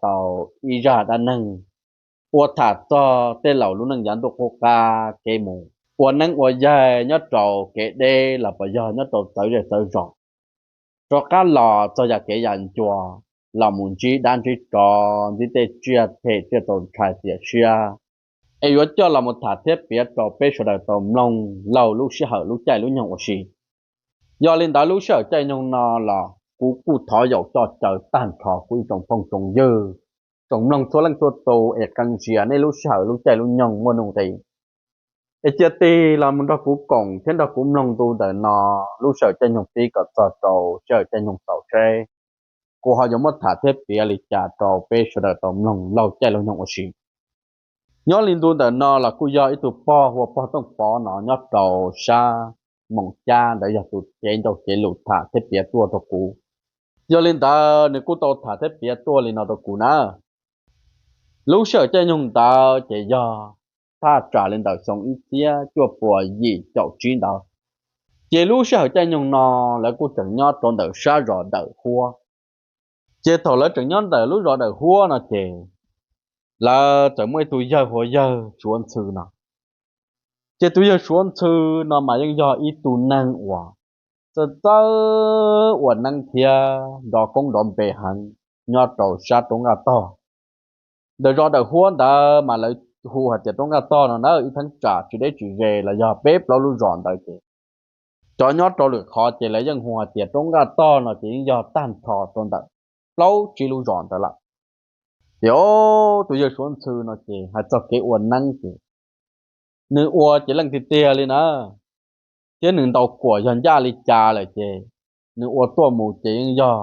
tau ib zaj dab neeg uas tham txog tej laus lub neej yav ntuj qub qab kev mus ua neeb ua yaig nyob rau kev deb los puas yog nyob rau txawv zej txawv zos, rov qab los txog yam kev yam ncua, los mus ntsib dab ntsib tsov, ntsib tej tsiaj phem tsiaj txaus ntshai xiam siab, es yuav coj los mus tham thiab piav rau peb sawv daws tau mloog laug lub sij hawm lub caij lub nyoog ua si. Yog li ntawd lub sij hawm caij nyoog no los kuv kuj thov yaum coj caw tag nrho kuv ib tsoom phooj tsoom ywg, tsoom mloog txhua leej txhua tus es qee zias nej lub sij hawm lub caij lub nyoog muaj nuj nqis es cia tig los mus nrog kuv koom thiab nrog kuv mloog ntu ntawm no, lub sij hawm caij nyoog pib kom txog rau sij hawm caij nyoog xaus seb kuv ho yuav muab tham thiab piav li cas rau peb sawv daws tau mloog laug caij laug nyoog ua si. Nyob li ntu ntawm no los kuj yog ib tug pog hu ua pog Tooj Pov no nyob rau sab Moos Cab ntawd yog tus cev ncauj cev lus tham thiab piav tuaj rau kuv. Yog li ntawd nws kuj tau tham thiab piav tuaj li no rau kuv na. Lub sij hawm caij nyoog ntawd ces yog thaj tsam li ntawm xyoo ib txhiab cuaj puas yim caum tsib ntawd. Ces lub sij hawm caij nyoog no lawv kuj tseem nyob rau ntawm sab zos Dawm Huab. Ces thaum lawv tseem nyob ntawm lub zos Dawm Huab no ces lawv txawm muaj ib tug yawg hu ua yawg Suav Ntxhw no. Ces tus yawg Suav Ntxhw no mas yeej yog ib tug neeg uas txawj txawj ua neeb thiab nrov koob nrov npe heev nyob rau sab roob Nqaj Tog. Ntawm zos Dawm Huab ntawd mas lawv hu hais tias roob Nqaj Tog no na, ib theeb tsam tsis deb tsis ze los yog peb plaub lub zos ntawd ces cov nyob rau lwm qhov ces lawv yeej hu hais tias roob Nqaj Tog no ces yeej yog tag nrho rau ntawm plaub tsib lub zos ntawd lawm. Ces o, tus yawg Suav Ntxhw no ces hais txog kev ua neeb ces nws ua ces leej tiag tiag li na, thiab nws ntaus kuam yog ncaj li cas lawm ces nws ua tuaj mus ces yeej yog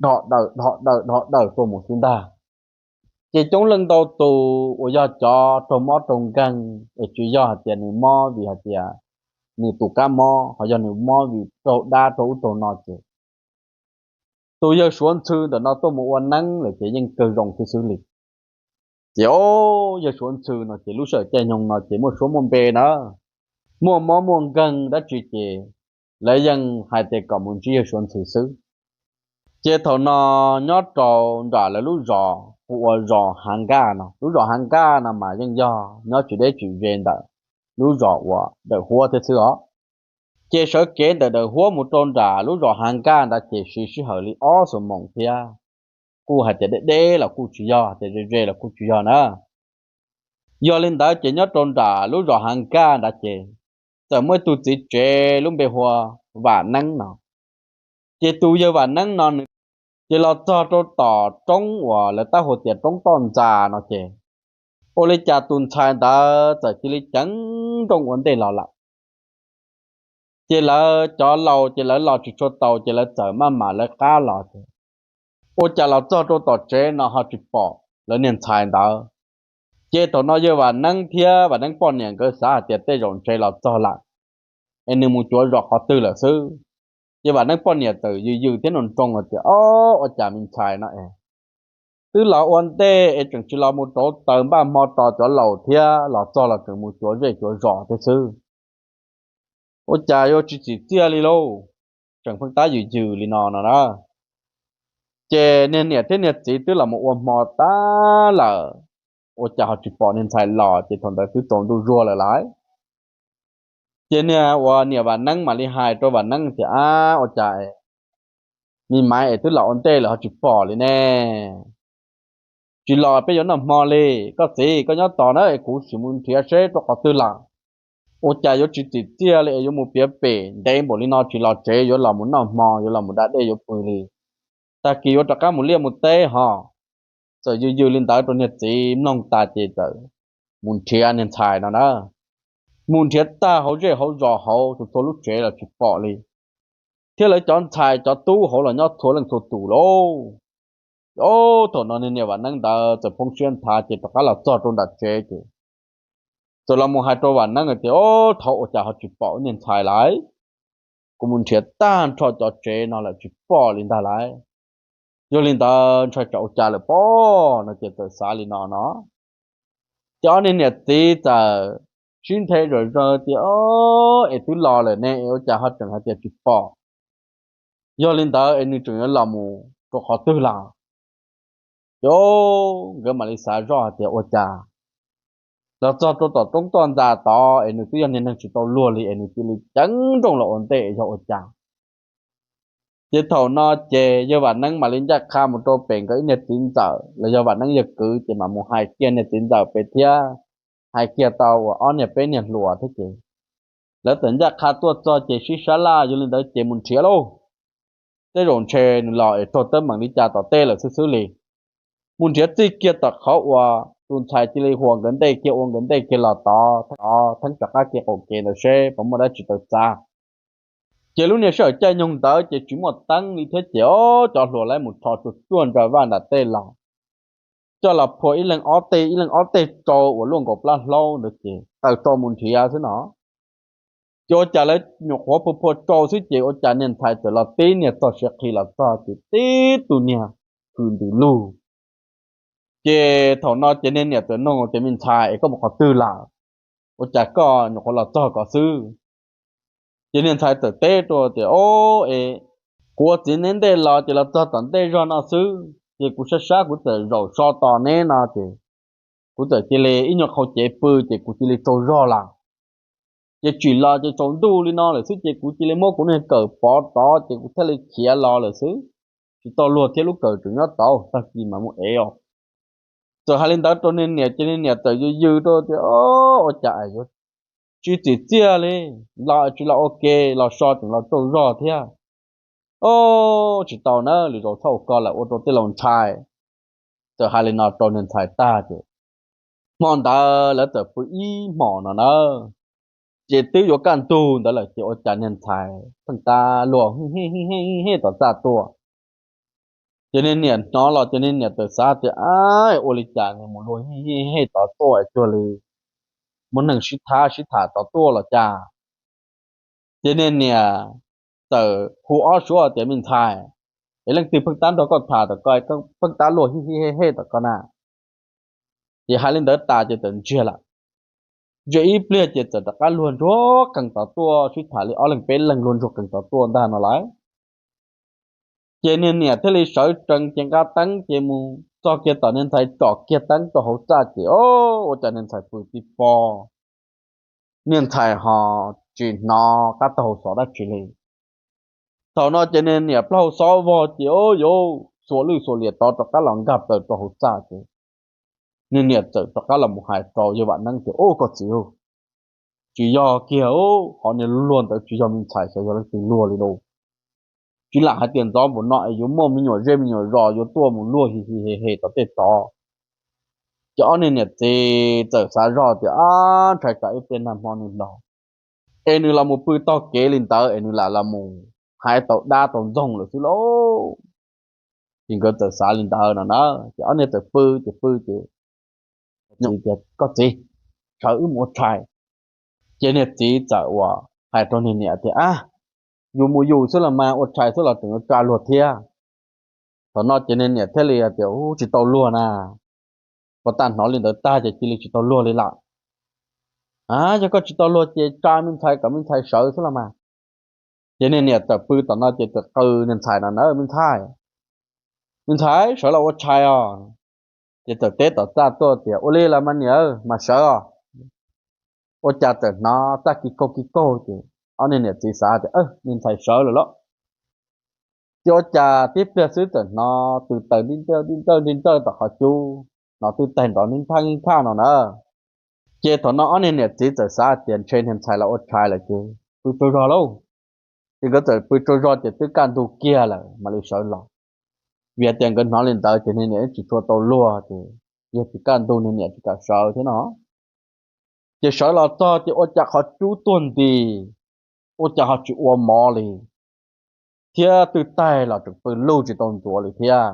dhos dawm dhos dawm dhos dawm tuaj mus xwb ntag. Ces coob leej ntau tus uas yog cov raug mob raug nkeeg es tsis yog hais tias nws mob vim hais tias nws tus kab mob, ho yog nws mob vim raug dab raug ub raug no ces tus yawg Suav Ntxhw ntawm no tuaj mus ua neeb lawm ces yeej kawg zoo xwb xwb li. Ces o, yawg Suav Ntxhw no ces lub sij hawm caij nyoog no ces muaj suab muaj npe na, muaj mob muaj nkeeg dab tsi ces lawv yeej hais tias kom mus ntsib yawg Suav Ntxhw xwb. Ces thaum no nyob rau nram lawv lub zos hu ua zos Hav Nkaj no, lub zos Hav Nkaj no mas yeej yog nyob tsis deb tsis ze ntawm lub zos uas Dawm Huab thiab xwb os. Ces sawv kev ntawm Dawm Huab mus rau nram lub zos Hav Nkaj ntawd ces siv sij hawm li ob xuab moos thiab, kuj hais tias deb deb los kuj tsis yog, tias ze ze los kuj tsis yog na. Yog li ntawd ces nyob rau nram lub zos Hav Nkaj ntawd ces txawm muaj ib tug txiv tsev lub npe hu ua Vam Neeb no. Ces tus yawg Vam Neeb no nws ces los txog rau tom roob uas lawv tab hu tias roob toj ntxas no ces ua li cas tus ntxhais ntawd txawm cia li ceev nrooj ua ntej los lawm. Ces lawv cov laus ces lawv los tsis tshua tau ces lawv txawm maj mam lawv qab los ces ua cas los txog rau tom tsev no ho tsis pom lawv niag ntxhais ntawd. Ces thaum no yawg Vam Neeb thiab Vam Neeb poj niam nkawd xav hais tias tej zaum ntshe los txog lawm es nws mus cuav zos qhov twg lawm xwb. Ces Vam Neeb poj niam txawm yws yws thiab nroo nroo hais tias, Ob, ua cas me ntxhais no es twb los ua ntej es tseem tsis los mus rauv taws npaj hmo tos cov laus thiab los txog los tseem mus cuav zej cuav zos thiab xwb. Ua cas yuav tsis txim txiaj li lauj? Tseem pheej tab yws yws li no no na. Ces niag niam thiab niag txiv twb los mus ua hmo tag lawm, ua cas ho tsis pom niag ntxhais los, ces thaum ntawd twb tsaus ntuj zuag lawm lauj. Ces niag uas niam Vam Neeb mam li hais rau Vam Neeb tias, Ab, ua cas me maiv es twb los ua ntej lawm ho tsis pom li ne? Tsis los peb yuav noj hmo li. Koj txiv, koj nyob tos na es kuv sim mus nrhiav seb rau qhov twg lawm. Ua cas yuav tsis txim txiaj li es yuav mus piav pem ntev npaum li no tsis los tsev, yuav los mus noj hmo, yuav los mus da dej yuav pw li. Tag kis yuav rov qab mus liaj mus teb ho. Txawm yws yws li ntawd rau niag txiv mloog tas ces txawm mus nrhiav niag ntxhais no na. Mus nrhiav tag hauv zej hauv zos hauv txhua txhua lub tsev los tsis pom li, thiab lawv cov ntxhais cov tub hauv los nyob txhua leej txhua tus lauj. Ob, thaum no niag niam Vam Neeb ntawd txawm poob siab nthav ces rov qab los txog rau nram tsev ces txawm los mus hais rau Vam Neeb hais tias, Ob, thaum ua cas ho tsis pom niag ntxhais lawm? Kuv mus nrhiav tag nrho cov tsev no lawm tsis pom li ntag lauj. Yog li ntawd ntshai tsam ua cas lawm pob no ces txawm xav li no no. Ces ob niag niam txiv txawm sib nthe zom zaws tias, Ob, es twb los lawm ne es ua cas ho tseem hais tias tsis pom? Yog li ntawd es nws tseem yuav los mus rau qhov twg lawm? Ces nkawd mam li xav zoj hais tias ua cas los txog rau tom roob toj ntxas tod es nws twb yog niag neeg tsis tau luag li es nws cia li ceev nrooj los ua ntej yog ua cas. Ces thaum no ces yawg Vam Neeb mam li ncaj qha mus rau pem nkawd ib niag txiv ntxawm los yog Vam Neeb yawg kwv ces mam mus hais kiag niag txiv ntxawm pem thiab hais kiag tau uas ob niag peb niag hluas thiab ces lawv txawm ncaj qha tuaj txog ces sib sab laj yog li ntawd ces mus nrhiav lauj. Tej zaum ntshe nws los es raug teeb meem li cas tom tej lawm xwb xwb li. Mus nrhiav txij kiag tom qhov uas tus ntxhais cia li huas nkawd ntej kiag ua nkawd ntej kiag los tod, tod theeb rov qab kiag qaum kev ntawd seb puas muaj dab tsi tawm txav. Ces lub niag sij hawm caij nyoog ntawd ces tsis muaj teeb li thiab ces ob cov hluas lawv mus rho tsuag tsuag nra vaj nram tej los, coj los phua ib leeg ob teg ib leeg ob teg rau uas luaj nkaus plab hlaub ntawd ces taws rau mus nrhiav xwb no. Ces ua cas lawv nyuam qhuav phua phua rau xwb ces ua cas niag ntxhais txawm los tib niag txog siav qhi los txog ces tib tug niag hws ntws lug. Ces thaum no ces niag niam txawm nug tias me ntxhais es koj mus qhov twg lawm, ua cas koj nyuam qhuav los txog ko xwb? Ces niag ntxhais txawm teb rau tias o, es kuv ua txiv neb ntej los ces los txog tom ntej zog no xwb ces kuv sab sab kuv txawm zaum so tos neb no ces kuv txawm cia li ib nyuag qhau cev pw ces kuv cia li tsaug zog lawm. Ces tsim los ces tsaus ntuj li no lawm xwb ces kuv cia li muab kuv niag kawm pov rov ces kuv thiaj li khiav los lawm xwb. Tsis tau luag thiab lub kawm tseem nyob tod, tag kis mas mus ev os. Txawm hais li ntawd rau niag niam ces niag niam txawm yws yws rau tias o, ua cas yuav tsis txim txiaj li, los tsis los ua ke, los so tseem los tsaug zog thiab. O, tsis tau na, lwm zaus txhob ua ko lawm ua rau tej laus ntshai. Txawm hais li no rau niag ntxhais tag ces hmo ntawd lawv txawm pw ib hmos no na. Ces twb yuav kaj ntug ntawd lawm ces ua cas niag ntxhais pheej tab luaj hej hej tom txaj tuaj. Ces niag niam hnov los ces niag niam txawm xav tias a, ua li cas nws mus luag hej hej tom tuaj cuag li muaj neeg sib thab sib tham tod tuaj los cas. Ces niag niam txawm hu ob suab tias me ntxhais, es leej twg pheej tab nrog koj tham tom ko, pheej tab luaj hej hej hej tom ko na? Ces hais li ntawd tas ces txawm ntsiag lawm. Ntsiag ib pliag ces txawm rov qab luag ntsuag qees tod tuaj sib tham li ob leeg peb leeg luag ntsuag qees tod tuaj ntag no lawm. Ces niag niam thiaj li sawv tsees ces nqa teeb ces mus txog kiag tom niag ntxhais tsom kiag teeb rau hauv txaj ces o, ua cas niag ntxhais pw tib pob, niag ntxhais ho tsis hnov qab taug hauv xov dab tsi li. Thaum no ces niag niam plaub hau xob vog ces o, yuav xuas lwj xuas liam tod rov qab los nkag plaws rau hauv txaj ces niag niam txawm rov qab los mus hais rau yawg Vam Neeb tias o, koj txiv, tsis yog kiag, qhov niag luag ntawd tsis yog me ntxhais xyov yog leej twg luag li lauj. Tsis lam hais tias ntxov npaum no es yuav muaj me nyuam zej me nyuam zos yuav tuaj mus luag hi hi he he tom tej tod. Ces ob niag niam txiv txawm xav zoj tias ab, ntshai tsam ib pliag nag hmo nws los es nws los mus pw tog kev li ntawd es nws lam los mus hais tau dab tau ntxoog lawm xwb lauj. Ces nkawd txawm xav li ntawd no na, ces ob niag txawm pw ces pw ces tias koj txiv, sawv wb mus ua tshais. Ces niag txiv txawm ua hais rau niag niam tias ab, yus mus yus xwb los mas ua tshais xwb los tseem yuav tsa luag thiab. Thaum no ces niag niam thiaj li tias u, tsis tau luag na. Puas tag hnov li ntawd tag ces cia li tsis tau luag li lawm. A, yog koj tsis tau luag ces tsa me ntxhais kom me ntxhais sawv xwb los mas. Ces niag niam txawm pw tom no ces txawm qw niag ntxhais no na, me ntxhais, me ntxhais sawv los ua tshais os. Ces txawm teb tom txaj tuaj tias ua li los mas niam, mas sawv os. Ua cas txawm hnov txaj ki kaug ki kaug ces ob niag niam txiv xav tias niag ntxhais sawv lawm lauj. Ces ua cas tib pliag xwb txawm hnov tws taws nti nrawj nti nrawj nti nrawj tom qhov cub, hnov twb taig nrov nib nthaj nib nthaj no na. Ces thaum no ob niag niam txiv txawm xav tias ntshe niag ntxhais los ua tshais lawm ces pw tsaug zog lauj. Ces nkawd txawm pw tsaug zog ces twb kaj ntug kiag lawm mam li sawv los. Vim hais tias nkawd hnov li ntawd ces niag niam tsis tshua tau luag ces yog tsis kaj ntug niag niam tsis kam sawv thiab no. Ces sawv los txog ces ua cas qhov cub tuag nti, ua cas ho tsis ua mov li, thiab twb taig los tseem pw luj tsis tau ntxuav li thiab.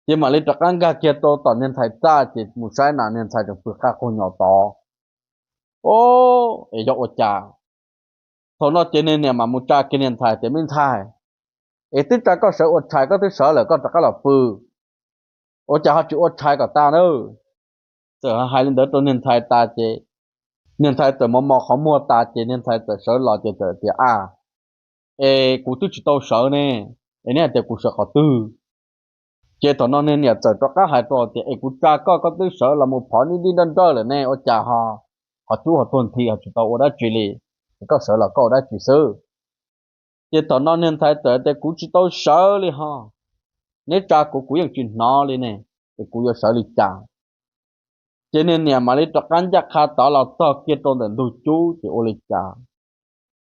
Ces mam li rov qab nkag kiag rau tom niag ntxhais txaj ces mus saib na niag ntxhais tseem pw qab qaug nyos tod. O, es yog ua cas? Thaum no ces niag niam mam mus tsa kiag niag ntxhais tias me ntxhais, es twb tsa koj sawv ua tshais koj twb sawv lawm koj rov qab los pw, ua cas ho tsis ua tshais kom tas na? Txawm hais li ntawd rau niag ntxhais tas ces niag ntxhais txawm mos mos qhov muag tas ces niag ntxhais txawm sawv los ces txawm tias a, es kuv twb tsis tau sawv ne, es neb hais tias kuv sawv qhov twg? Ces thaum no niag niam txawm rov qab hais rau tias, Es kuv tsa koj, koj twb sawv los mus phov nib dib nrawj nrawj lawm ne, ua cas ho qhov cub ho tuag nthi ho tsis tau ua dab tsi li? Es koj sawv los koj ua dab tsi xwb? Ces thaum no niag ntxhais txawm tias, Kuv tsis tau sawv li ho, neb tsa kuv kuv yeej tsis hnov li ne, es kuv yuav sawv li cas? Ces niag niam mam li rov qab ncaj qha tod los txog kiag rau ntawm ntug cub ces ua li cas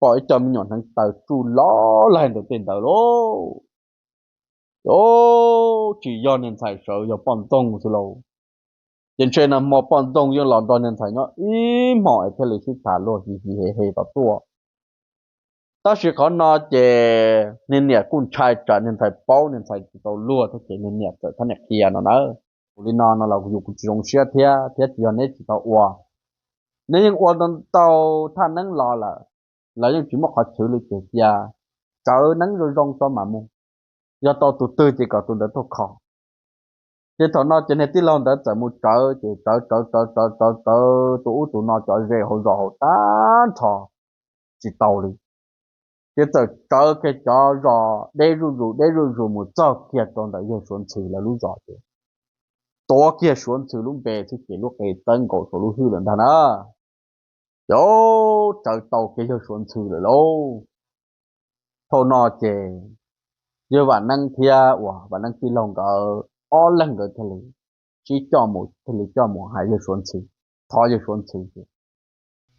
pom ib co me nyuam hneev taw tsuj loj laig ntawm tej ntawd lauj. Ces tsis yog niag ntxhais sawv, yog poj ntxoog xwb lauj. Ces ntshe nag hmo poj ntxoog yeej los nrog niag ntxhais nyob ib hmos es thiaj li sib tham luag hi hi he he tom tuaj. Tab sis qhov no ces niag niam kuj ntshai tsam niag ntxhais paub niag ntxhais tsis tau luag thiab ces niag niam txawm thab niam qhia no na, Ua li no no los yus kuv tsis zoo siab thiab, thiab tsis yog neb tsis tau ua, neb yeej ua ntau ntau thaj neeb los lawm, lawv yeej tsis muaj qhov chwv li ces cia tsawv neeb zoo zoo tso mam mus, yog tau tus twg ces kom tus ntawd tuaj kho. Ces thaum no ces niag tij laug ntawd txawm mus tsawv ces tsawv tsawv tsawv tsawv tsawv tsawv tus ub tus no cov ze hauv zos hauv tag nrho tsis tau li. Ces txawm tsawv kiag cov zos deb zuj zus deb zuj zus mus txog kiag rau ntawm yawg Suav Ntxhw lawv lub zos ces tuav kiag Suav Ntxhw lub npe xwb ces lub qe txawb nkaus saum lub hwj lawm ntag na. Ces tsawv tau kiag yawg Suav Ntxhw lawm lauj. Thaum no ces yawg Vam Neeb thiab uas Vam Neeb tij laug nkawd ob leeg nkawd thiaj li sib coj mus, thiaj li coj mus hais yawg Suav Ntxhw, thov yawg Suav Ntxhw ces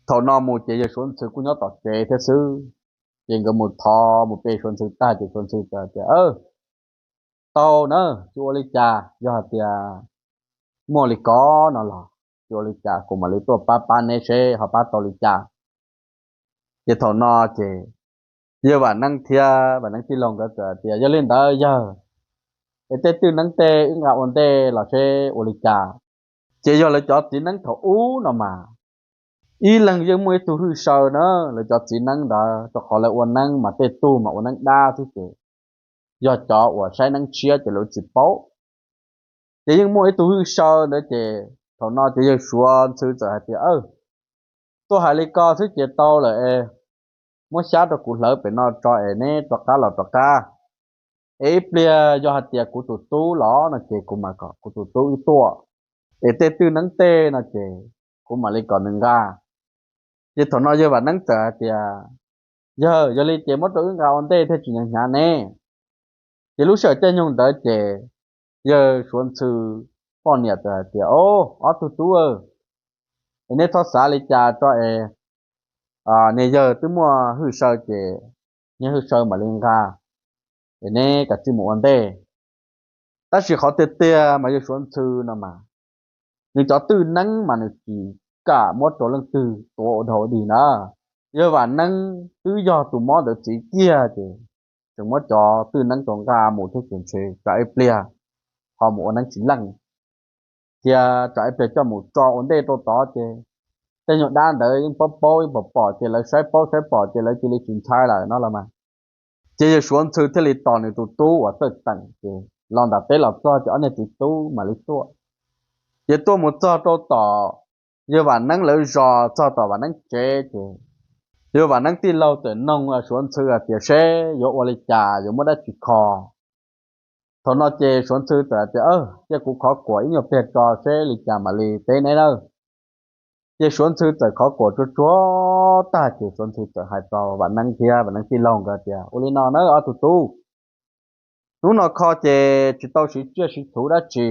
thaum no mus ces yawg Suav Ntxhw kuj nyob tom tsev thiab xwb. Ces nkawd mus thov mus pe Suav Ntxhw tag ces Suav Ntxhw txawm tias, Tau na, tsis ua li cas, yog hais tias muaj li ko no los tsis ua li cas, kuv mam li tuaj pab pab neb seb ho pab tau li cas. Ces thaum no ces yawg Vam Neeb thiab Vam Neeb tij laug nkawd txawm tias, Yog li ntawd yawg, es tej twj neeb tej wb nqa ua ntej los seb ua li cas. Ces yog lawv cov txiv neeb thaum ub no mas ib leeg yeej muaj ib tug hwj saw na, lawv cov txiv neeb ntawd rau qhov lawv ua neeb mas tej tug mas ua neeb dab xwb ces yog cov uas saib neeb tshiab ces lawv tsis paub. Ces yeej muaj ib tug hwj saw ntawd ces thaum no ces yawg Suav Ntxhw txawm hais tias, Tuaj hais li ko xwb ces tau lawm es muab xyab rau kuv hlawv pem no tso es neb rov qab los rov qab. Es ib pliag yog hais tias kuv tus tub los no ces kuv mam kom kuv tus tub wb tuaj, es tej twj neeb tej no ces kuv mam li kom nws nqa. Ces thaum no yawg Vam Neeb txawm hais tias, Yawg, yog li ces muab rau wb nqa ua ntej thiaj tsis hnyav hnyav ne. Ces lub sij hawm caij nyoog ntawd ces yawg Suav Ntxhw poj niam txawm hais tias, Au, ob tug tub, es neb txhob xav li cas tso es niag yawg twb muaj hwj saw ces niag hwj saw mam li nqa, es neb kav tsij mus ua ntej. Tab sis qhov tiag tiag mas yawg Suav Ntxhw no mas nws cov twj neeb mas nws tsis kam muab rau leej twg tuav ua dog ua dig na. Yawg Vam Neeb twb yog tus mob ntawd txiv kiag ces tseem muab cov twj neeb rau nqa mus thiab ces ntshe tsam ib pliag ho mus ua neeb tsis leej, thiab tsam ib pliag coj mus tso ua ntej rau tod ces tej nyuag dab ntawd yeej paub paub yeej pom pom ces lawv saib paub saib pom ces lawv cia li tsis ntshai lawm no los mas. Ces yawg Suav Ntxhw thiaj li tos nws tus tub uas Txawj Teem ces los nram teb los txog ces ob niag txiv tub mam li tuaj. Ces tuaj mus txog rau tom yawg Vam Neeb lawv zos, txog tom Vam Neeb tsev ces yawg Vam Neeb tij laug txawm noog Suav Ntxhw hais tias seb yuav ua li cas yuav muab dab tsi kho. Thaum no ces Suav Ntxhw txawm hais tias, Cia kuv khov kuam ib nyuag pliag tso seb li cas mam li teb neb nawb. Ces Suav Ntxhw txawm khov kuam tsuag tsuag tag ces Suav Ntxhw txawm hais rau Vam Neeb thiab Vam Neeb tij laug nkawd tias, Ua li no na ob tug tub, hnub no kho ces tsis tau siv tsiaj siv txhuv dab tsi,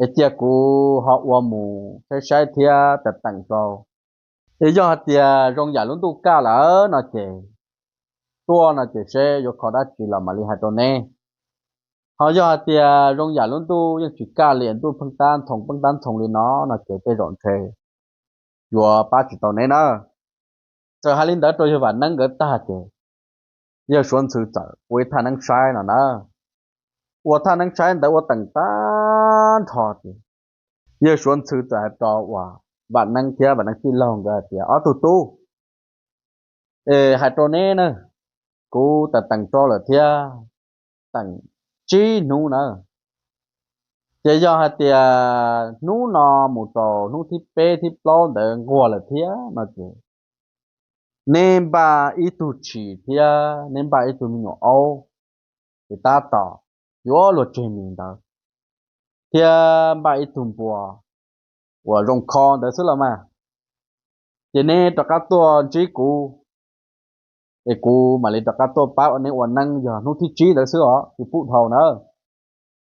es cia kuv ho ua mus saib saib thiab teem teem rau. Es yog hais tias zoo yam lub ntuj kaj lawm no ces tuaj no ces seb yuav kho dab tsi los mam li hais rau neb. Ho yog hais tias zoo yam lub ntuj yeej tsis kaj li, ntuj pheej tab ntxhoo pheej tab ntxhoo li no no ces tej zaum ntshe yuav pab tsis tau neb na. Txawm hais li ntawd rau yawg Vam Neeb nkawd tag ces yawg Suav Ntxhw txawm ua ib thaj neeb saib no na. Ua thaj neeb saib ntawd ua teem tag nrho ces yawg Suav Ntxhw txawm hais rau uas Vam Neeb thiab Vam Neeb tij laug nkawd hais tias, Ob tug tub, es hais rau neb na, kuv teem teem rau lawm thiab teem tsib hnub na. Ces yog hais tias hnub no mus rau hnub thib peb thib plaub ntawd nquag lawm thiab no ces neb npaj ib tug tshis thiab neb npaj ib tug me nyuam aub, ces tab tom yuav luag tseg mis ntawd thiab npaj ib tug npua uas zoo kho ntawd xwb los mas, ces neb rov qab tuaj ntsib kuv, es kuv mam li rov qab tuaj pab neb ua neeb yog hnub thib tsib ntawd xwb os, tsis pub dhau na.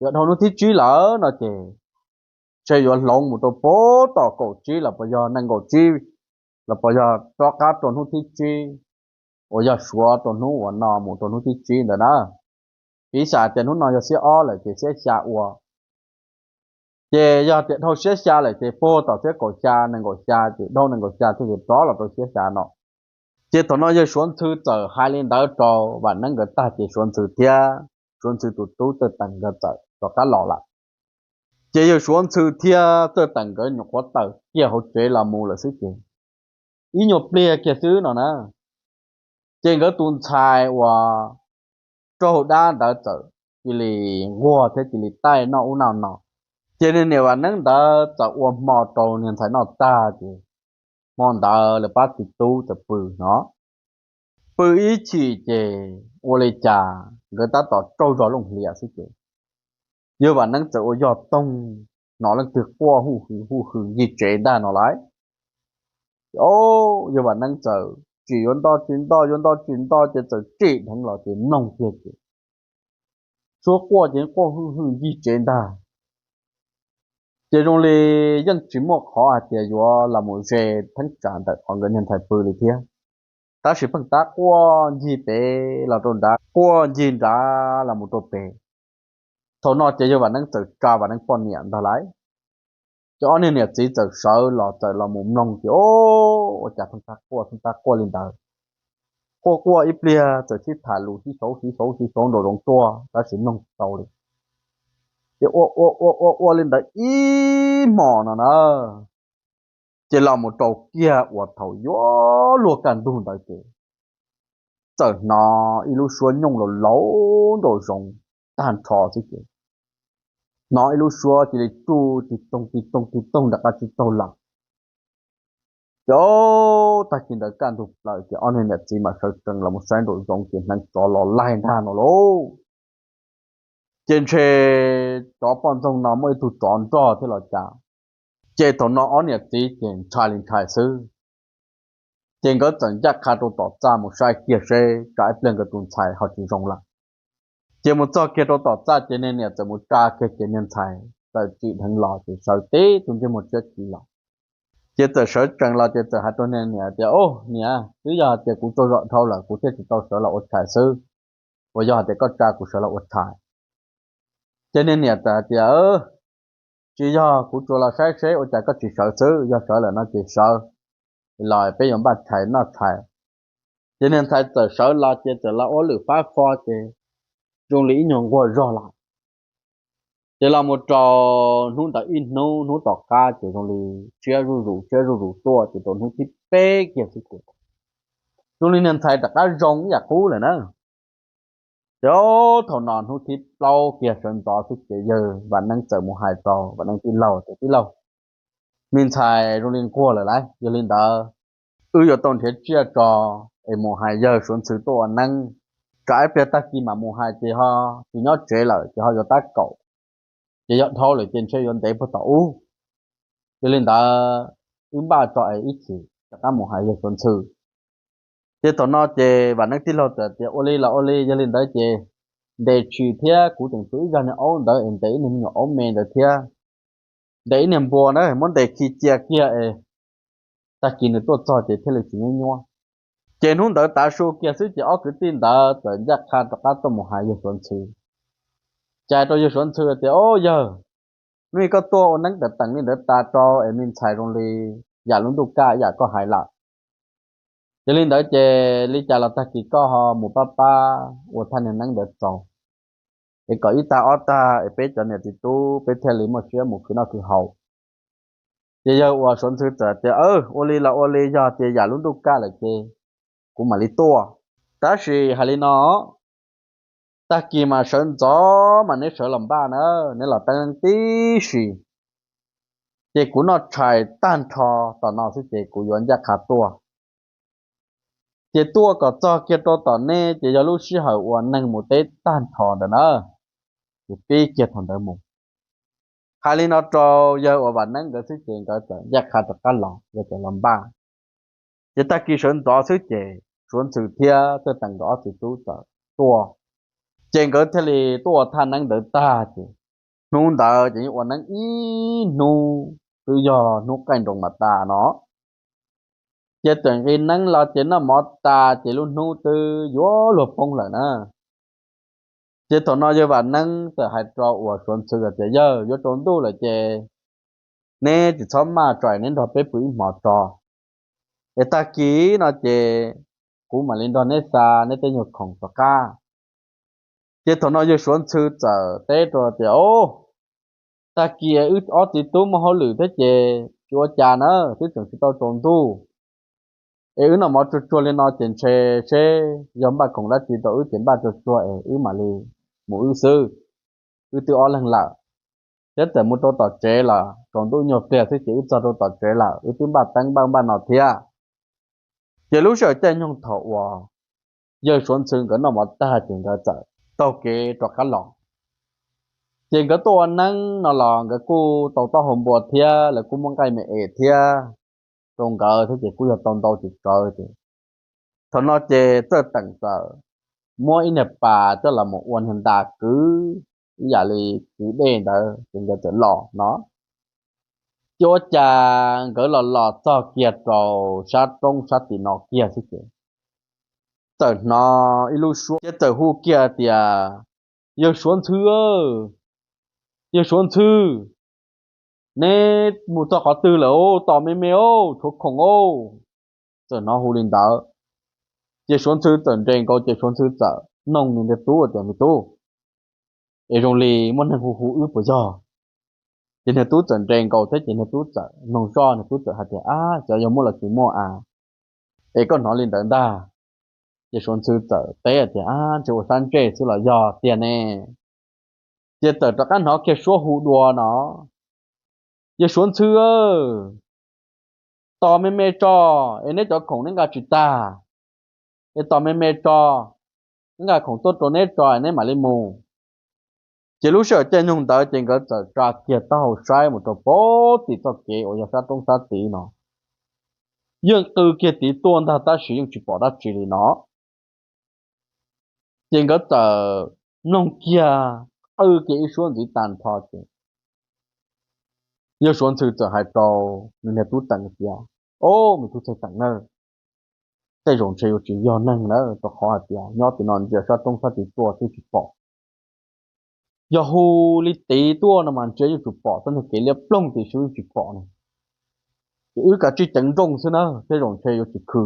Yog dhau hnub thib tsib lawm no ces ntshe yuav hloov mus rau puag tom kaum tsib los puas yog nees nkaum tsib los puas yog rov qab rau hnub thib tsib, uas yog suav rau hnub uas no mus rau hnub thib tsib ntawd na. Piv xam tias hnub no yog xiab ob lawm ces xiab xya ua, ces yog tias dhau xiab xya lawm ces puag tom xiab kaum xya nees nkaum xya ces dhau nees nkaum xya thiaj li rov los rau xiab xya no. Ces thaum no yawg Suav Ntxhw txawm hais li ntawd rau Vam Neeb nkawd tag ces Suav Ntxhw thiab Suav Ntxhw tus tub Txawj Teem nkawd txawm rov qab los lawm. Ces yawg Suav Ntxhw thiab Txawj Teem nkawd nyuam qhuav tawm kiag hauv tsev los mus lawm xwb ces ib nyuag pliag kiag xwb no na, ces nkawd tus ntxhais uas raug dab ntawd txawm cia li nquag thiab cia li taij noj ub noj no. Ces niag niam Vam Neeb ntawd txawm ua hmo rau niag ntxhais noj tag ces hmo ntawd lawv pab txiv tub txawm pw no, pw ib chim ces ua li cas nkawd tab tom tsaug zog looj hlias xwb ces yawg Vam Neeb txawm ua yog toog hnov leej twg quaj huj hwm huj hwm ncig tsev ntag no lauj. Ces o, yawg Vam Neeb txawm tsim yuav nto tsis nto yuav nto tsis nto ces txawm tsim dheev los ces mloog kiag ces suab quaj ces quaj hwj hwj ncig tsev ntag. Ces zoo li yeej tsis muaj qhov hais tias yuav los mus ze theeb tsam ntawm qhov nkawd niag ntxhais pw li thiab, tab sis pheej tab quaj ncig pem los rau nrad, quaj ncig nrad los mus rau pem. Thaum no ces yawg Vam Neeb txawm tsa Vam Neeb poj niam ntag lauj. Ces ob niag niam txiv txawm sawv los txawm los mus mloog ces o, ua cas pheej tab quaj pheej tab quaj li ntawd. Quaj quaj ib pliag txawm sib tham lus sib sau sib sau sib sau nraum zoov tuaj tab sis mloog tsis tau li. Ces ua ua ua ua ua li ntawd ib hmos no na, ces los mus rau kiag uas thaum yuav luag kaj ntug ntawd ces txawm hnov ib lub suab nyooj laus laus nraum zoov tag nrho xwb ces hnov ib lub suab cia li tsuj tig toog tig toog tig toog nram qab tsib taug lawm. Ces tag kis ntawd kaj ntug plaws ces ob niag niam txiv mam sawv tsees los mus saib nraum zoov ces hneev tsov los laig ntag no lauj. Ces ntshe cov poj ntxoog no muaj ib tug tsov nrog thiab los cas. Ces thaum no ob niam txiv ces ntshai li ntshai xwb. Ces nkawd txawm ncaj qha rau tom txaj mus saib kiag seb tsam ib pliag nkawd tus ntxhais ho tsis zoo lawm. Ces mus txog kiag rau tom txaj ces niag niam txawm mus tsa kiag ces niag ntxhais txawm tsim dheev los ces sawv tib tug ntsej muag tshiab kiv los. Ces txawm sawv tsees los ces txawm hais rau niag niam tias, O niam, twb yog hais tias kuv tsaug zog dhau lawm kuv thiaj tsis tau sawv los ua tshais xwb, uas yog hais tias koj tsa kuv sawv los ua tshais. Ces niag niam txawm hais tias, Tsis yog, kuv tsuas los saib seb ua cas koj tsis sawv xwb, yog sawv lawm no ces sawv los peb yuav npaj tshais noj tshais. Ces niag ntxhais txawm sawv los ces txawm los ua lwm fab fo ces zoo li ib nyuag nquag zog lawm. Ces los mus rau hnub ntawd ib hnub, hnub tom qab ces zoo li tshiab zuj zus tshiab zuj zus tuaj ces rau hnub thib peb kiag xwb ces zoo li niag ntxhais rov qab zoo ib yam qub lawm na. Ces thaum no hnub thib plaub kiag sawv ntxov xwb ces yawg Vam Neeb txawm mus hais rau Vam Neeb tij laug tias, Tij laug, me ntxhais zoo li nquag lawm lauj, yog li ntawd wb yuav tau nrhiav tsiaj tso es mus hais yawg Suav Ntxhw tuaj ua neeb, tsam ib pliag tag kis mam mus hais ces ho tsis nyob tsev lawm ces ho yuav tab kaum, ces yog dhau lawm ces ntshe yuav ntev puag tom ub. Yog li ntawd wb npaj tso es ib chim rov qab mus hais yawg Suav Ntxhw. Ces thaum no ces Vam Neeb tij laug txawm tias, Ua li los ua li, yog li ntawd ces ntes tshis thiab, kuv tseem tshuav ib zaj niag aub ntawd es ntes ib niag me nyuam aub me ntawd thiab, ntes ib niag npua na, muab ntes khi cia kiag es tag kis nws tuaj txog ces thiaj li tsis nyuab nyuab. Ces hnub ntawd tav su kiag xwb ces ob kwv tij ntawd txawm ncaj qha rov qab tuaj mus hais yawg Suav Ntxhw. Ces hais rau yawg Suav Ntxhw tias, O yawg, hnub i koj tuaj ua neeb teev teev li ntawd tas rau es me ntxhais zoo li yam lub ntuj kaj yam koj hais lawm. Yog li ntawd ces li cas los tag kis koj ho mus pab pab ua thaj niag neeb ntawd tso, es kom ib tag ob tag es peb cov niam txiv tub peb thiaj li muaj siab mus khwv noj khwv haus. Ces yawg uas Suav Ntxhw txawm tias, Ua li los ua li, yog tias yam lub ntuj kaj lawm ces kuv mam li tuaj. Tab sis hais li no, tag kis mas sawv ntxov mas neb sawv los npaj na, neb los teeb neeb tib si, ces kuv noj tshais tag nrho tom no xwb ces kuv yuav ncaj qha tuaj. Ces tuaj kom txog kiag rau tom nej ces yog lub sij hawm uas neeg mus teb tag nrho ntawd na. ces pib kiag thaum ntawd mus. Hais li no rau yawg uas Vam Neeb nkawd xwb ces nkawd txawm ncaj qha rov qab los, yawg txawm los npaj. Ces tag kis sawv ntxov xwb ces Suav Ntxhw thiab Txawj Teem nkawd ob txiv tub txawm tuaj. Ces nkawd thiaj li tuaj ua thaj neeb ntawd tag ces hnub ntawd ces yeej ua neeb ib hnub twb yog hnub qaij nroos mas tas no. Ces txawm nqis neeb los ces noj mov tas ces lub hnub twb yuav luag poob lawm na. Ces thaum no yawg Vam Neeb txawm hais rau uas Suav Ntxhw tias, Yawg, yuav tsaus ntuj lawm ces neb tsis txhob maj tso, neb nrog peb pw ib hmos tso, es tag kis no ces kuv mam li nrog neb xa neb tej nyuag khoom rov qab. Ces thaum no yawg Suav Ntxhw txawm teb rau tias, Au, tag kis wb ob txiv tub muaj hauj lwm thiab ces tsis ua cas na, twb tseem tsis tau tsaus ntuj. Es wb noj mov tsuag tsuag li no ces ntshe seb yog npaj khoom dab tsi rau wb ces npaj tsuag tsuag es wb mam li mus wb xwb. Wb twb ob leeg lawm, thiab txawm mus rau tom tsev lawm, tsaus ntuj nyuag pliag xwb ces wb txog rau tom tsev lawm, wb twb npaj teeb npaj npaj no thiab. Ces lub sij hawm caij nyoog thaum uas yawg Suav Ntxhw nkawd noj mov tag ces nkawd txawm taug kev rov qab los. Ces nkawd tuaj ua neeb no los nkawd kuj tau taub hau npua thiab lawv kuj muab nqaij me es thiab rau nkawd thiab ces kuj yog tau ntau tsis tsawg ces thaum no ces Txawj Teem txawm muab ib niag pas coj los mus ua niag ntas kwv ib yam li kwv dej ntawd ces nkawd txawm los no. Ces ua cas nkawd los los txog kiag rau sab roob sab tim no kiag xwb ces txawm hnov ib lub suab ces txawm hu kiag tias, Yawg Suav Ntxhw, yawg Suav Ntxhw, neb mus txog qhov twg lawm, tos me me os, tshuav khoom os. Txawm hnov hu li ntawd, ces Suav Ntxhw txawm nres nkaus ces Suav Ntxhw txawm noog nws niag tub tias, Me tub, es zoo li muaj neeg hu hu wb puas yog? Ces niag tub txawm nres nkaus thiab ces niag tub txawm noog zoj, niag tub txawm hais tias, Ab, xyov yog muaj los tsis muaj a, es koj hnov li ntawd ntag. Ces Suav Ntxhw txawm teb tias, Ab, ntshe ua sab ntsej xwb los yog tiag ne. Ces txawm rov qab hnov kiag suab hu dua no, Yawg Suav Ntxhw, tos me me tso, es neb cov khoom neb nqa tsis tag, es tos me me tso, neb nqa khoom tuaj rau neb tso neb mam li mus. Ces lub sij hawm caij nyoog ntawd ces nkawd txawm tsa kiag taub hau saib mus rau pem tim txoj kev uas yog sab roob sab tid no, yeej qw kiag tid tuaj ntag tab sis yeej tsis pom dab tsi li no. Ces nkawd txawm mloog kiag, qw kiag ib suab ntxiv tag nrho ces yawg Suav Ntxhw txawm hais rau nws niag tub Teem tias, Au, me tub Txawj Teem na, tej zaum ntshe yuav tsis yog neeg na, rau qhov hais tias nyob tim no ntsia sab roob sab tid tuaj twb tsis pom. Yog hu li tid tuaj no mas ntshe yeej tsis pom, txoj niag kev liab ploog tim sub yeej tsis pom no. Ces wb kav tsij ceev nrooj xwb na, tej zaum ntshe yuav tsis khw.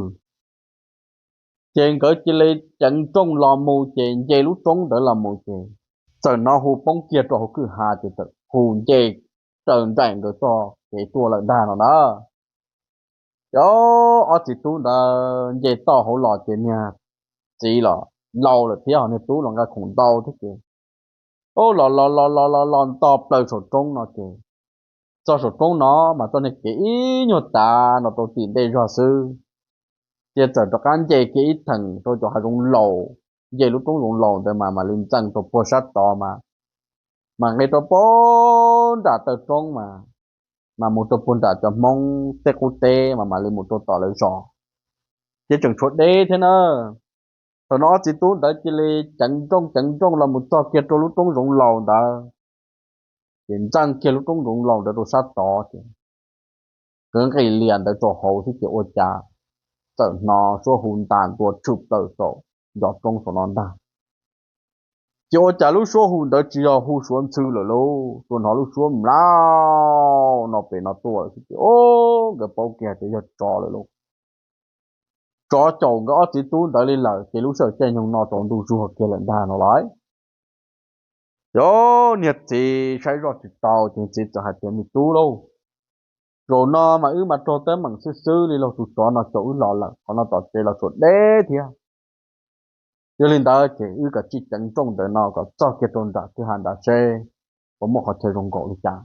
Ces nkawd cia li ceev nrooj los mus ces nce lub roob ntawd los mus ces txawm hnov hu poob kiag rau hauv kwj ha ces txawm hu nce raws nraim nkawd txoj kev tuaj lawm ntag no na. Ces ob txiv tub ntawd nce toj hauv los ces niag txiv los laus lawm thiab ho niag tub los nqa khoom ntau thiab ces los los los los los los nto plaws saum roob no ces txog saum roob no mas txoj niag kev ib nyuag tav no rau tim ntej zog xwb. Ces txawm rov qab nce kiag ib theem rau cov hav zoov laus, nce lub roob zoov laus ntawd mas mam li ntxeev rau puag sab tod mas, mas nqis rau puag nram taw roob mas, mas mus rau puag nram cov Hmoob tej qub teb mas mam li mus rau tom lawv zos. Ces tseem tshuav deb thiab na. Thaum no ob txiv tub ntawd cia li ceev nrooj ceev nrooj los mus txog kiag rau lub roob zoov laus ntawd, ces ntxeev kiag lub roob zoov laus ntawd rau sab tod ces nkawd nqis lias ntawd rau hauv xwb ces ua cas txawm hnov suab hu ntas ntua tshwm plaws saum ncov roob saum no ntag. Ces ua cas lub suab hu ntawd tsis yog hu Suav Ntxhw lawm lauj, tsuas hnov lub suab mlaus no pem no tuaj lawm xwb ces o, nkawd paub kiag tias yog tsov lawm lauj. Tsov caum nkawd ob txiv tub ntawd li lawm ces lub sij hawm caij nyoog no tsaus ntuj zuag kiag lawm ntag no lauj. Ces niag txiv saib zoj tsis tau ces txiv txawm hais tias, Me tub lauj, zaum no mas wb mas raug teeb meem xwb xwb li lauj, tus tsov no caum wb los lawm, qhov no tom tsev los tsuas deb thiab. Yog li ntawd ces wb kav tsij ceev nrooj ntawm no kom txog kiag rau nram kwj ha nrad seb puas muaj qhov chaw zoo nkaum li cas.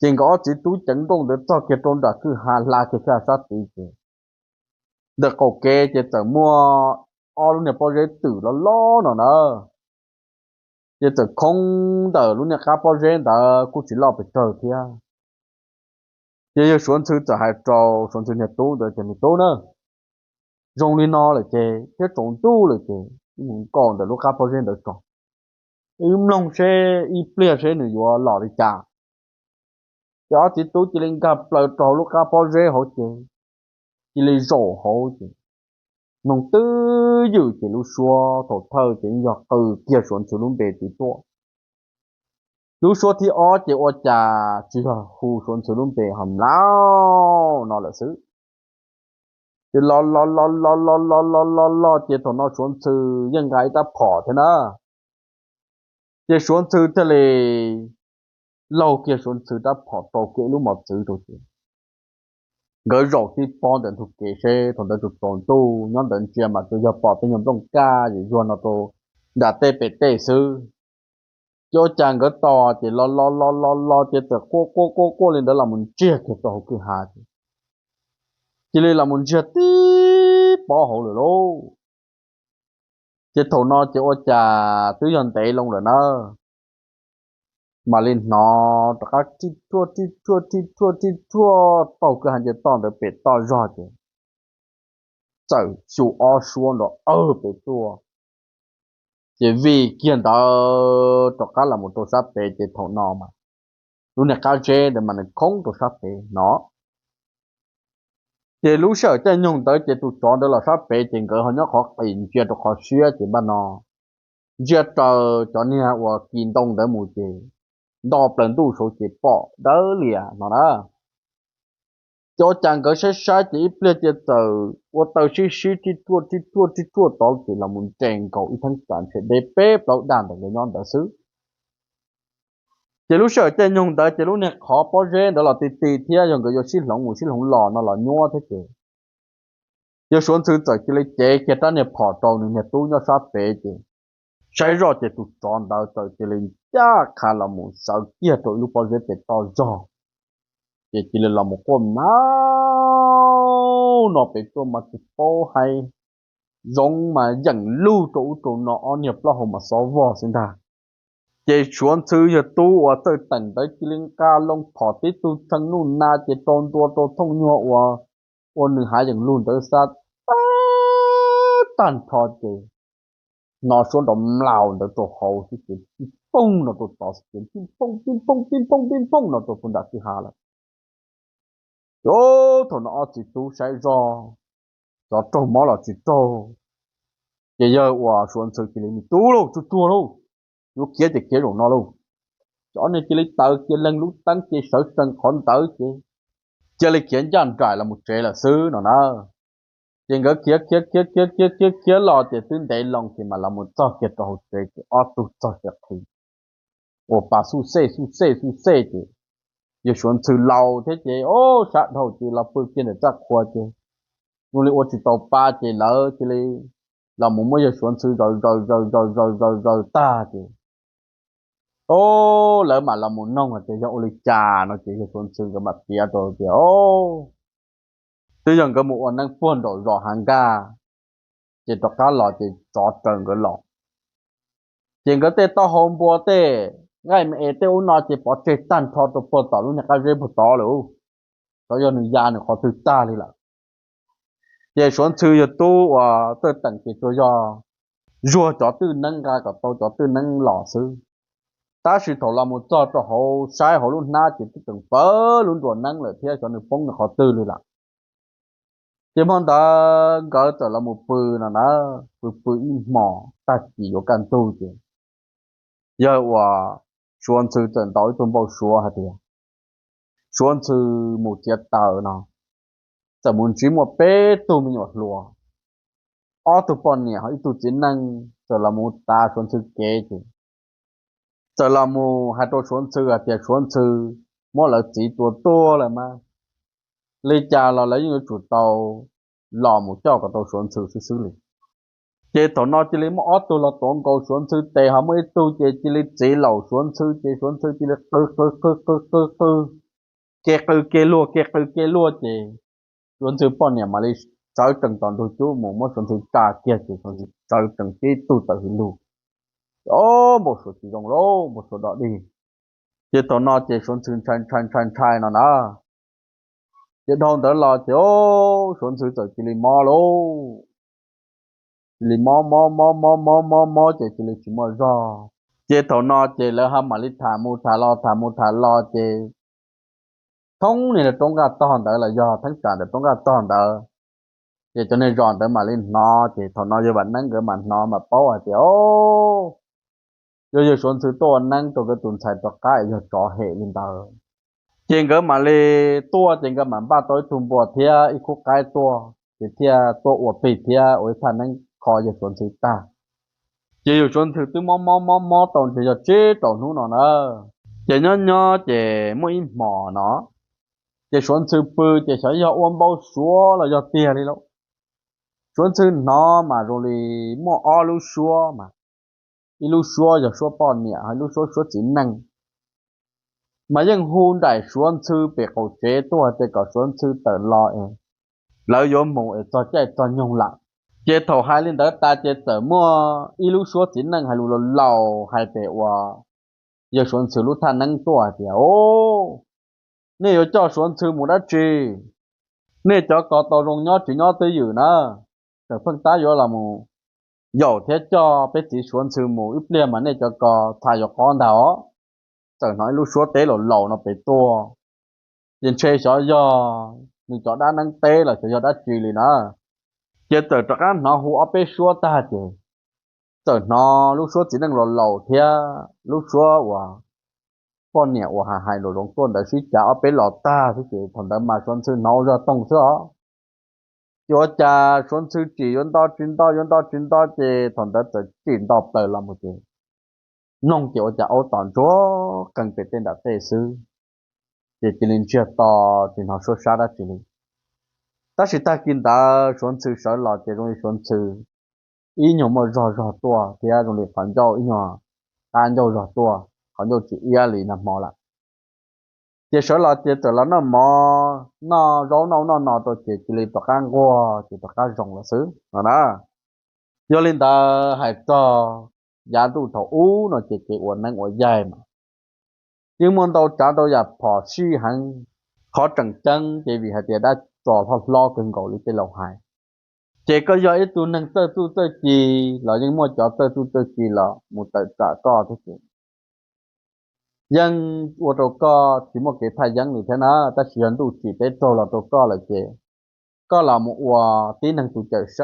Ces nkawd ob txiv tub ceev nrooj ntawd txog kiag rau nram kwj ha, hla kiag kwj ha sab tid ces ntawm qaum kev ces txawm muaj ob lub niag pob zeb twm loj loj no na. Ces txawm khoob ntawm lub niag qab pob zeb ntawd kuj tsis loj pes tsawg thiab. Ces yawg Suav Ntxhw txawm hais rau Suav Ntxhw niag tub ntawd tias, Me tub na, zoo li no lawm ces thiab tsaus ntuj lawm ces wb mus nkaum ntawm lub qab pob zeb ntawd tso, wb mloog seb ib pliag seb nws yuav los li cas. Ces ob txiv tub cia li nkag plaws rau hauv lub qab pob zeb hauv ces cia li zaum hauv ces mloog twb ywm ces lub suab thaum thawj ces yog qw kiag Suav Ntxhw lub npe tid tuaj. Lub suab thib ob ces ua cas tsis yog hu Suav Ntxhw lub npe, ho mlaus no lawm xwb. Ces los los los los los los los los los ces thaum no Suav Ntxhw yeej nqa ib rab phom thiab na. Ces Suav Ntxhw thiaj li laug kiag Suav Ntxhw rab phom rau kiag ib lub mos txwv rau ces nkawd zaum tib pob ntawm ntug kev seb thaum ntawd tsaus tsaus ntuj nyob ntawd ntsia mas tsuas yog pom tej nyuag nplooj kaj yuag yuag no rau nram tej pem tej xwb. Ces ua cas nkawd tos ces los los los los los ces txawm quaj quaj quaj quaj li ntawd los mus ntsiag kiag rau hauv kwj ha ces cia li los mus ntsiag tib pob hauv lawm lauj. Ces thaum no ces ua cas twb yog ntev loo lawm na, mam li hnov rov qab rhij rhuaj rhij rhuaj rhij rhuaj rhij rhuaj taug kwj ha nce toj ntawd pem toj zog ces txawm xyu ob suab nrov awg pem tuaj. Ces vim kiag ntawd rov qab los mus rau sab pem ces thaum no mas lub niag qab zeb ntawd mas nws khoob rau sab pem no. Ces lub sij hawm caij nyoog ntawd ces tus tsov ntawd los sab pem ces nkawd ho nyob qhov qis ntsia rau qhov siab ces npaj no ntsia raws cov niag uas kis ntoo ntawd mus ces nto plaws ntuj saud ces pom dawb lias no na. Ces ua cas nkawd saib saib ces ib pliag ces txawm ua taw sib sib rhij rhuaj rhij rhuaj rhij rhuaj tod ces los mus nres nkaus ib theeb tsam ntshe deb peb plaub dag ntawm nkawd nyob ntawd xwb. Ces lub sij hawm caij nyoog ntawd ces lub niag qhov pob zeb ntawd los ti ti thiab yog nkawd yuav sib hloov mus sib hloov los no los nyuaj thiab ces yawg Suav Ntxhw txawm cia li cev kiag rab niag phom rau nws niag tub nyob sab pem ces saib zoj ces tus tsov ntawd txawm cia li ncaj qha los mus sawv kiag rau ib lub pob zeb pem toj zog. Ces cia li los mus quaj mlaus no pem tuaj mas tsis paub hais, zoo mas yeem lug rau ub rau no ob niag plaub hau mas xob vog xwb ntag. Ces Suav Ntxhw yawg tub uas txawj teem ntawd cia li nqa loo phom tib tug tshee nuj na ces rau ntua rau thooj nyuag uas ua nws hav yeem lug ntawd xa tag nrho ces hnov suab nrov mlaus ntawd rau hauv xwb ces pib pooj no rau tod xwb ces pib pooj pib pooj pib pooj pib pooj no rau puag nram kwj ha lawm. Ces thaum no ob txiv tub saib zoj, xyov raug mob los tsis raug, ces yawg uas Suav Ntxhw cia li, Me tub lauj, tsuag tsuag lauj, yuav khiav ces khiav zaum no lauj. Ces ob niag cia li taws kiag leeg lub teeb ces sawv tsees qhov ntawd ces cia li khiav ncaj nraim los mus tsev lawm xwb no na. Ces nkawd khiav khiav khiav khiav khiav khiav khiav los ces twb ntev loo ces mam los mus txog kiag rau hauv tsev ces ob tug txog tsev qhwv uas pas xuj xej xuj xej xuj xej ces yawg Suav Ntxhw laus thiab ces o, sab dhau ces los pw kiag ntawm txaj qhua ces zoo li ua tsis tau pa ces lawv cia li los mus muab yawg Suav Ntxhw zaws zaws zaws zaws zaws zaws zaws tag ces o, lawv mam los mus noog hais tias yog ua li cas no ces yawg Suav Ntxhw nkawd mam piav rau tias o, twb yog nkawd mus ua neeb puag nraum zos Hav Nkaj, ces rov qab los ces tsov raws nkawd los. Ces nkawd tej taub hau npua tej nqaij me es tej ub no ces pov tseg tag nrho rau puag tom lub niag qab zeb puag tod lawm, xyov yog nws ya nws qhov twg tag li lawm. Ces Suav Ntxhw yawg tub uas txawj teem ces tsuas yog zuag cov twj neeb nqa kom tau cov twj neeb los xwb. Tab sis thaum los mus txog rau hauv saib hauv lub hnab ces twb tseem pawv lub nruas neeb lawm thiab xyov nws poob nws qhov twg li lawm. Ces hmo ntawd nkawd txawm los mus pw no na, pw pw ib hmos tag kis yuav kaj ntug ces yawg uas Suav Ntxhw txawm ntaus ib tug npau suav hais tias Suav Ntxhw mus txiav taws no txawm mus ntsib muaj peb tug me nyuam hluas, ob tug poj niam ho ib tug txiv neej txawm los mus tav Suav Ntxhw kev ces txawm los mus hais rau Suav Ntxhw hais tias Suav Ntxhw muab lawv txiv tua tuag lawm mas li cas los lawv yeej yuav tsum tau los mus coj kom tau Suav Ntxhw xwb xwb li. Ces thaum no cia li muaj ob tug los tuav nkaus Suav Ntxhw tes, ho muaj ib tug ces cia li txiv laum Suav Ntxhw ces Suav Ntxhw cia li qw qw qw qw qw qw, kev qw kev luag kev qw kev luag ces Suav Ntxhw poj niam mam li sawv tsees tom ntug cub mus muab Suav Ntxhw tsa kiag ces Suav Ntxhw sawv tsees tib tug tawm hws lug. Ces o, npau suav tsis zoo lauj, npau suav dog dig. Ces thaum no ces suav ntxhw ntshai ntshai ntshai ntshai no na. Ces dhau ntawd los ces o, suav ntxhw txawm cia li mob lauj. Cia li mob mob mob mob mob mob mob ces cia li tsis muaj zog. Ces thaum no ces lawv ho mam li tham mus tham los tham mus tham los ces thoob niag roob nqaj tog ntawd los yog theeb tsam ntawm roob nqaj tog ntawd, ces cov niag zos ntawd mam li hnov. Ces thaum no yawg Vam Neeb nkawd mam hnov mam paub hais tias o, yog yawg suav ntxhw tuaj ua neeb rau nkawd tus ntxhais rov qab es yog tsov hem li ntawd. Ces nkawd mam li tuaj ces nkawd mam npaj tau ib tug npua thiab ib khub qaib tuaj ces thiaj tuaj ua plig thiab ua ib thaj neeb kho yawg suav ntxhw tag. Ces yawg suav ntxhw twb mob mob mob mob tau ntshe yog tsib rau hnub no na. Ces nyob nyob ces muaj ib hmos no, ces suav ntxhw pw ces xyov yog ua npau suav los yog tiag li lauj. Suav ntxhw hnov mas zoo li muaj ob lub suab mas, ib lub suab yog suab poj niam, ib lub suab suab txiv neej, mas yeej hu nraim suav ntxhw pem qaum tsev tuaj tias kom suav ntxhw tawm los es lawv yuav mus es txog caij txog nyoog lawm. Ces thaum hais li ntawd tas ces txawm muaj ib lub suab txiv neej hais lus laus laus hais pem uas yawg suav ntxhw lub thaj neeb tuaj hais tias o, nej yuav coj suav ntxhw mus dab tsi? Nej cov ko tau zoo nyob tsis nyob twj ywm na, tseem pheej tab yuav los mus yaum thiab coj peb txiv suav ntxhw mus ib pliag mas nej cov ko txhais yuav qob ntag os. Txawm hnov ib lub suab teb laus laus no pem tuaj, ces ntshe xyov yog nws cov dab neeb teb los xyov yog dab tsi li na. Ces txawm rov qab hnov hu ob peb suab tag ces txawm hnov lub suab txiv neej laus laus thiab lub suab uas poj niam uas hais hais lus zoo tuaj ntawd sib cav ob peb los tag xwb ces thaum ntawd mas suav ntxhw hnov ua zog toog xwb os. Ces ua cas suav ntxhw tsim yuav nto tsis nto yuav nto tsis nto ces thaum ntawd txawm tsim nto plaws los mus ces mloog ces ua cas aub tom ntsuag qees pem tej nram tej xwb, ces cia li ntsiag to tsis hnov suab sab dab tsi li. Tab sis tag kis ntawd suav ntxhw sawv los ces zoo li suav ntxhw ib nyuag muaj zog zog tuaj thiab zoo li qhov ncauj ib nyuag qab ncauj zog tuaj, qhov ncauj tsis iab li nag hmo lawm. Ces sawv los ces txawm los noj mov noj zaub noj ub noj no rau ces cia li rov qab nquag ces rov qab zoo lawm xwb no na. Yog li ntawd hais txog yav ntuj thaum ub no ces kev ua neeb ua yaig mas yeej muaj ntau tsav ntau yam phom sij heev. Qhov tseem ceeb ces vim hais tias dab tsov hlob hlob kawg nkaus li tej laus hais, ces koj yog ib tug neeg txawj txuj txawj ci los yeej muaj cov txawj txuj txawj ci los mus tawm tsam koj thiab ces yeej ua rau koj tsis muaj kev thaj yeeb li thiab na. Tab sis yog ntuj tsim teb raug los rau koj lawm ces koj los mus ua tib neeg tus cawm seej.